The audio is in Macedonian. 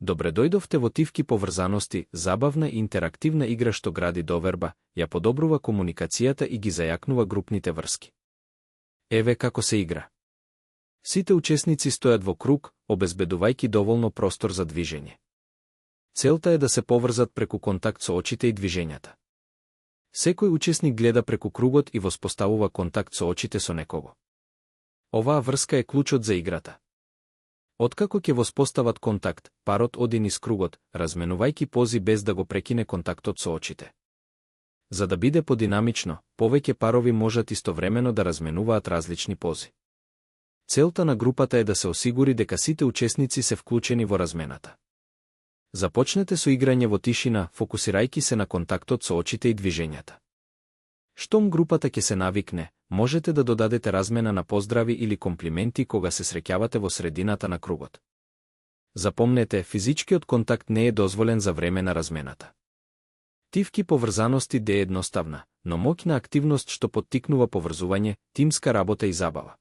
Добре дојдовте во Тивки поврзаности, забавна и интерактивна игра што гради доверба, ја подобрува комуникацијата и ги зајакнува групните врски. Еве како се игра. Сите учесници стојат во круг, обезбедувајќи доволно простор за движење. Целта е да се поврзат преку контакт со очите и движењата. Секој учесник гледа преку кругот и воспоставува контакт со очите со некого. Оваа врска е клучот за играта. Откако ќе воспостават контакт, парот оди низ кругот, разменувајќи пози без да го прекине контактот со очите. За да биде подинамично, повеќе парови можат истовремено да разменуваат различни пози. Целта на групата е да се осигури дека сите учесници се вклучени во размената. Започнете со играње во тишина, фокусирајќи се на контактот со очите и движењата. Штом групата ќе се навикне, можете да додадете размена на поздрави или комплименти кога се среќавате во средината на кругот. Запомнете, физичкиот контакт не е дозволен за време на размената. Тивки поврзаности е едноставна, но моќна активност што поттикнува поврзување, тимска работа и забава.